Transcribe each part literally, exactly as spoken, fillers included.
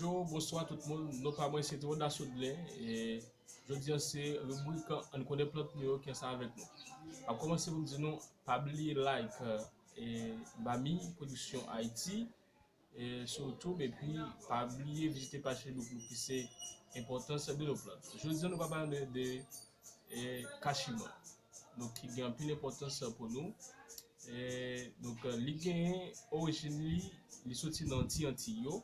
Bonjou, bonswa tout moun. Non pa mwen se Théodas Audlin. E jodi a se ribrik Ann konnen plant nou yo ki ansanm avèk nou. M ap kòmanse pou m di nou pa bliye like e Bami Production Haïti e sou YouTube, epi pa bliye vizite paj Facebook nou ki se Enpòtans de nos plantes. Jodi a nou va pale de, de e kachiman. Donk ki gen anpil enpòtans pou nou. E, donk, li genyen orijin li, li soti nan Anti, Antiy yo.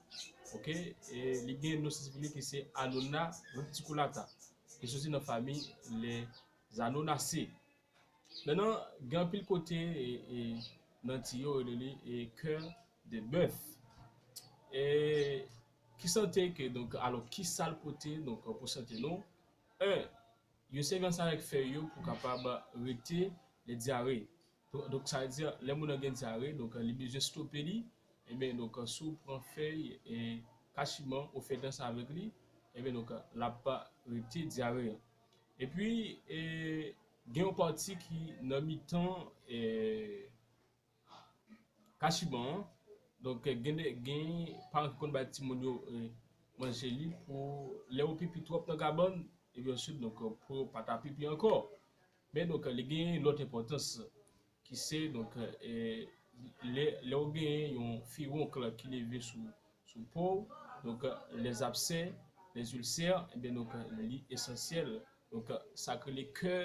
Oke? E li gen non santifik li ki se Annona reticulata. Li soti nan fanmi les Annonaceae. Mentnan, gen anpil kote e, e, nan Antiy yo, yo rele li e cœur de bœuf. E ki sante ke, donk, alò, ki sa l pote, donk, pou sante nou? En, yo sèvi ansanm avèk fèy yo pou kapab rete le dyare. Donk, donk, sa vle di, lè moun nan gen dyare, donk, li bezwen stope li, ebyen, donk, si w pran fèy e kachiman, ou fè dans avèk li, ebyen, donk, l ap rete dyare a. Epi, e, gen yon pati ki nan mitan, e, kachiman an. Donk, gen de, gen paran ki konn bay timoun yo e, manje li pou lè yo pipi twòp nan kabann, epi answit, donk, pou yo pa ta pipi ankò. Men, donk, li gen lòt enpòtans ki se, donk, e, lè, lè w gen yon fiwonk ki leve sou, sou po w, donk, les abcès, les ulcères, ebyen, donk, li esansyèl. Donk, sa k rele kè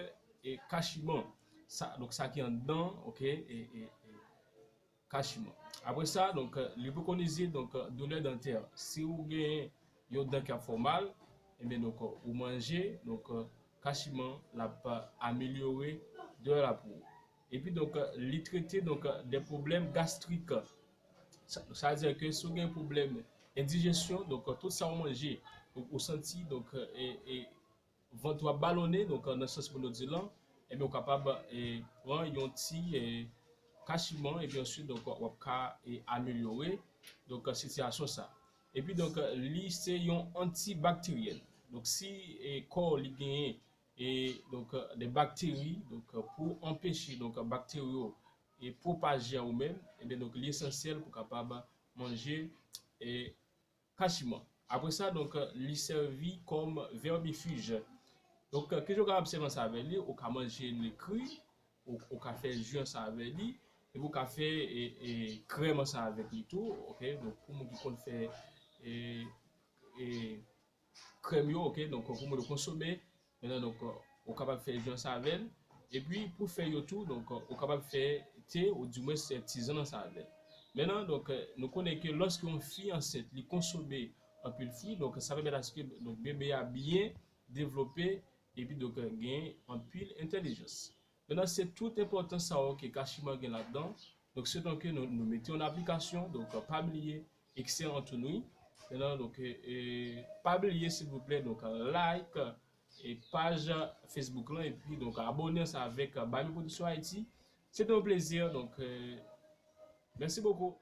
e kachiman. Sa, donk, sa ki anndan, oke, e, e, e kachiman. Apre sa, donk, li prekonize, donk, doulè dantè. Si ou gen yon dan ki ap fè w mal, ebyen, donk, ou manje, donk, kachiman, l ap amelyore doulè la pou ou. Epi, donk, li trete, donk, de pwoblèm gastrik. Sa, sa vle di ke si w gen pwoblèm endijesyon, donk, tout sa w manje, ou, ou santi, donk, e, e, vant ou ap balonnen, donk, nan sans pou nou di lan, ebyen, ou kapab e, pran yon ti e, kachiman, epi answit, donk, w ap ka e, amelyore, donk, sitiyasyon sa. Epi, donk, li se yon antibakteryèn. Donk, si e, kò w li genyen, e, donk, de bakteri, donk, pou anpeche, donk, bakteri yo e, pwopaje a ou menm, ebyen, donk, li esansyèl pou kapab manje e, kachiman. Apre sa, donk, li sèvi kòm vermifuge. Donk, kijan ou ka obsève ansanm avè li? Ou ka manje li kri, ou, ou ka fè ji ansanm avè li, epi ou ka fè e, e, krèm ansanm avèk li tou, oke? Donk, pou moun ki konn fè e, e, krèm yo, oke? Donk, pou moun yo konsome, Mentnan, donk, ou kapab fè ji ansanm avè l. Epi, pou fè yo tou, donk, ou kapab fè te, ou dimwens tizann ansanm avè l. Mentnan, donk, nou konnen ke lòske yon fi ansent, li konsome anpil fwi, donk, sa pèmèt aske, donk, bebe a byen devlope, epi, donk, gen anpil entèlijans. Mentnan, se tout enpòtans sa yo ke kachiman gen ladan. Donk, se tan ke nou, nou mete an aplikasyon, donk, pa bliye, Excellent Anthony. Mentnan, donk, e, e, pa bliye, silvouplè, donk, like e paj Facebook lan, epi, donk, abòne ansanm avèk Bami Production Haïti. Se te yon plezi, donk, e, mèsi bokou.